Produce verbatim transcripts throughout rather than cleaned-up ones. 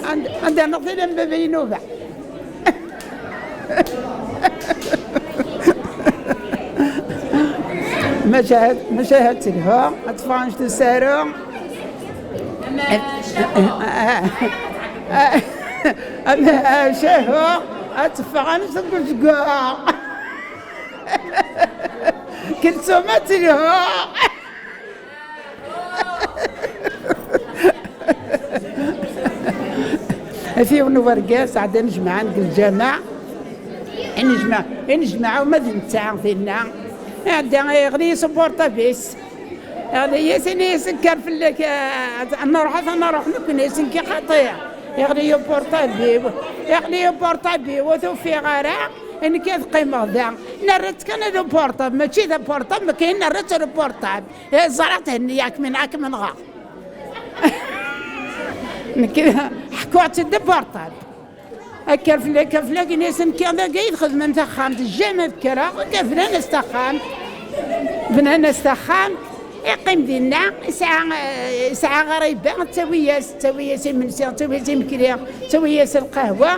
Ad, ad d-rnuɣ tala n baba Inuba. Maca, maca ha telha, ad teffeɣ anect n usaru. Ama cahu, ad teffeɣ anect n uzeggaɣ. Kelsum ad telhu. Ati yiwen n urgaz, ɛedda nejmeɛ deg lǧameɛ. Inejmeɛ, inejmeɛ uma d netta dinna. Iɛedda iɣli s uportabis. Iɣli-yas, ini-yas kker fell-ak, eh, ad nruḥ, ad nruḥ nekkni, s nekki xaṭi. Iɣli uportabi-w, iɣli uportabi-w, ur t-ufiɣ ara. Nekk ad qqimeɣ da. Nerra-tt kan d uportab, mačči d aportab, nekk nerra-tt d uportab. Eh, ẓriɣ-t henni, yak min, ak menɣa. Nekk ḥkuɣ-tt-id d aportab. Akker fell-ak, akker fell-ak, ini-as nekk dagi i txedmem taxxamt, jamais ad kkreɣ, akka bnan-as taxxamt. Bnan-as taxxamt, iqqim dinna, isɛa, isɛa ɣriba, ttawi-yas, ttawi-yas imensi, ttawi-yas imekli, ttawi-yas lqahwa,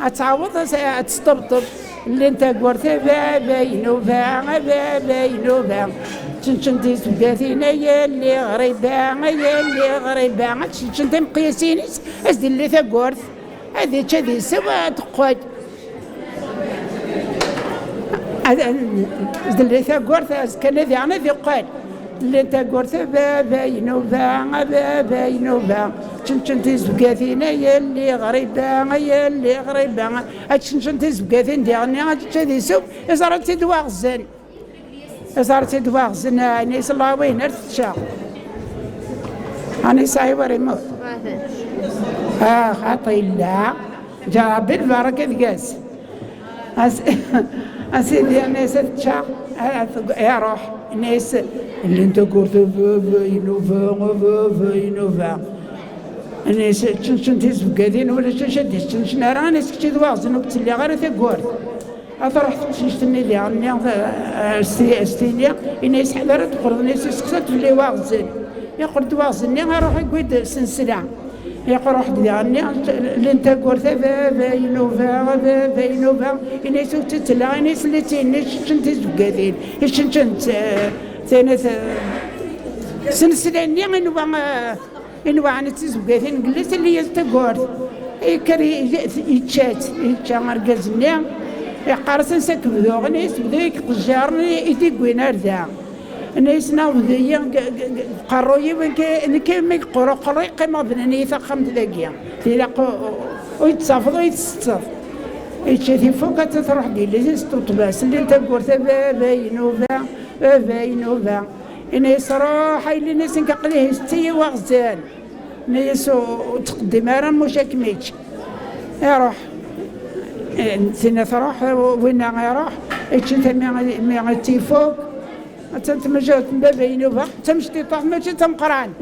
ad tɛawed ad, ad tesṭebṭeb. Llin tagurt a baba Inuba, a baba Inuba. Čenčen tizebgatin a yelli ɣriba, a yelli ɣriba. Ad čenčen timeqyasin-is, as d-illi tagurt. Ad ičč, ad isew, ad teqqel. Ad, ad, ad d-illi tagurt, azekka-nni diɣen ad iqqel. Llan tagurt a baba Inuba, a baba Inuba. Čenčen tizebgatin a yelli ɣriba, a yelli ɣriba. Ad čenčen tizebgatin diɣenni, ad ččen ad isew, iẓra-tt-id waɣzen. Iẓra-tt-id waɣzen, ɛni s lawayen ar tečča. Ɛni sɛi war imut. Ah, xaṭi illa. Ǧa Rebbi lbaraka deg-s. As-, a sidi, ini-as ad ččeɣ, a, a, iruḥ, ini-as, llan tagurt, a baba Inuba, a baba Inuba. Ini-as, ččenčen tizebgatin, ulac acu ad d-ččenčen ara, ini-as, kečč d waɣzen, ur k-ttliɣ ara tagurt. A truḥ teqcict-nni diɣen-nni, a, a, s-, s-tini, ini-as, ḥader ad d-teqqleḍ, ini-as, iseqsa-d fell-i waɣzen. Iqqel-d waɣzen-nni, iruḥ, iwwi-d snesla. Iqruḥ-d diɣenni, llan tagurt, a baba Inuba, a baba Inuba, ini-as ur tt-ttleɣ, ini-as lli tt-inni ččen tizebgatin, iččenčen t-, tini t-, snesla-nni inwa, inwa ɛni d tizebgatin gelli telli-yas tagurt. Yekker i-, yečča-tt, yečča argaz-nni, yeqqar-as ansa k-bduɣ, ini-as bdu i iqejjaren i d-iggwin ar da. Nna-yasen aɣbed-iyi, qerruy-iw, nekk mi yeqqur uqerruy, qqimeɣ bnan-iyi taxxamt dagi. Tilaq u-, u-, ur yettafeḍ, ur yettsetteḍ. Yečča-t ifuk, atta truḥ-d yelli-s, teṭṭef-as. Llin tagurt, a baba Inuba, baba Inuba. Ini-as, ruḥ, a yelli-nnes, nekk aql-i hezzi-yi waɣzen. Nna-yas, ur, ur ttqeddim ara, muc ad kem-ičč. Iruḥ. Eh, tinna truḥ, winna iruḥ. Ičča-t mi, mi tt-ifuk. Attan tmejjayt n baba Inuba, d tamecṭiṭuḥt, mačči d tameqqrant.